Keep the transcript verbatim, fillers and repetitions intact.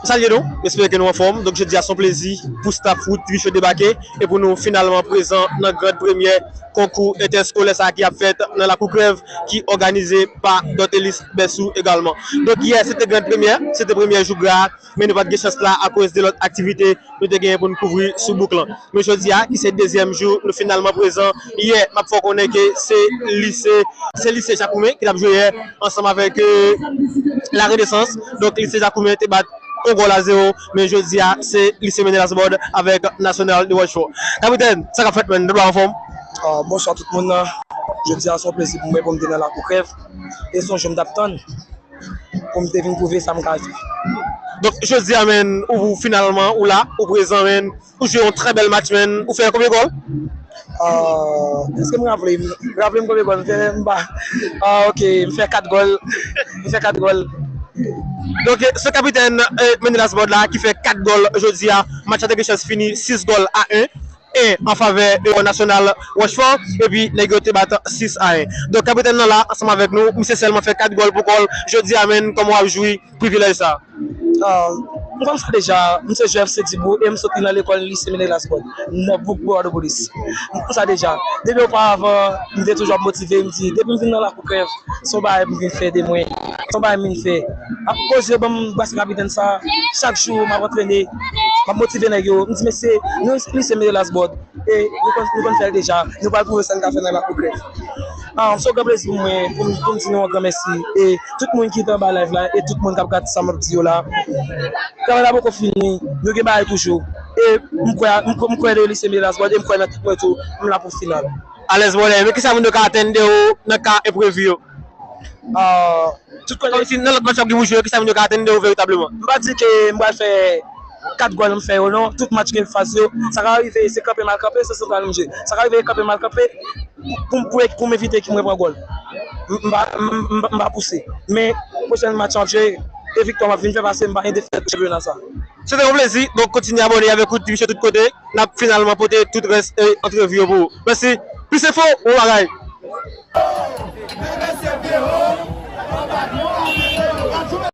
Salye nou, m espere ke nou anfòm. Donk, jodi a se yon plezi pou staff Wood T V Show debake e pou nou finalman prezan nan gran premyè konkou entèskolè sa a ki ap fèt nan Lakou Krèv, ki òganize pa Dortelis Bèsou egalman. Donk, yè, se te gran premyè, se te premyè jou gra a, men nou pa t gen chans la akoz de lòt aktivite nou te genyen pou n kouvri sou bouk lan. Men jodi a, ki se dezyèm jou, nou finalman prezan. Yè, m ap fè w konnen ke se lise, se lise Jakoumen ki t ap jwe yè ansanm avèk, euh, La Renaissance. Donk, lise Jakoumen te bat yon gòl a zewo, men jodi a, se lise Menelas Bòd avèk Nasyonal de Rochefort. Kapitèn, sa k ap fèt, menn? Tout anfòm? Ah, bonswa tout moun nan. Jodi a, se yon plezi pou mwen pou m te nan Lakou Krèv. E se yon jou m t ap tann pou m te vin pwouve sa m ka fè. Donk, jodi a, menn, ou finalman, ou la, ou prezan, menn, ou jwe yon trè bèl match, menn. Ou fè konbyen gòl? Ah, èske m raple m? Raple m konbyen gòl m fè? M pa. Ah, ok, m fè kat gòl. M fè kat gòl. Donk, se kapitèn, eh, Menelas Bòd la ki fè kat gòl jodi a. Match la te gen chans fini sis gòl a en. En an favè, eh, Nasyonal Rochefort, epi nèg yo te bat sis a en. Donk, kapitèn nan la, ansanm avèk nou, misye sèlman fè kat gòl pou kò l. Jodi a, menn, kòman w ap jwi privilèj sa a? Ah, m konn sa deja, m se jwè F C Dibou e m soti nan lekòl lise Menelas Bòd, nan bouk Pòtopolis. M konn sa deja. Depi oparavan, m te toujou ap motive, m di, depi m vin nan Lakou Krèv, se yon bagay m vin fè de mwen, se yon bagay m vin fè. Akoz yo ban m bras kapitèn sa, chak jou m ap antrene, m ap motive nèg yo, m di, mesye, nou lise Menelas Bòd, e nou konn, nou konn fè l deja, nou pral pwouve sa n ka fè nan Lakou Krèv. Ah, se yon gran plezi pou mwen, pou m, pou m di nou yon gran mèsi. E tout moun ki t anba live la, e tout moun k ap gade sa m ap di yo la. Travay la poko fini, nou gen bagay toujou. E m kwè, m kwè, m kwè nan lise Menelas Bòd, e m kwè nan tèt mwen tou, m la pou final. Alèz Bòlèy, men kisa moun yo ka atann de ou nan ka enprevi yo? Ah, tout kote. Kòmsi nan lòt match w ap gen pou jwe yo, kisa moun yo ka atann de ou veritableman? M pa di ke m pral fè kat gòl m fè yo non. Tout match gen faz yo. Sa ka rive se kanpe m al kanpe, se santral m jwe. Sa ka rive kanpe m al kanpe pou, pou, pou m evite ekip mwen pran gòl. M, m pa, m, m, m pa pouse. Men pwochèn match m ap jwe, e viktwa m ap vin fè pase m pa gen defèt pou chanpyona sa. Se te yon plezi. Donk, kontinye abòne avèk Wood T V Show tout kote. N ap finalman pote tout rès, eh, antrevi yo pou ou. Mèsi. Plis enfo, bon bagay.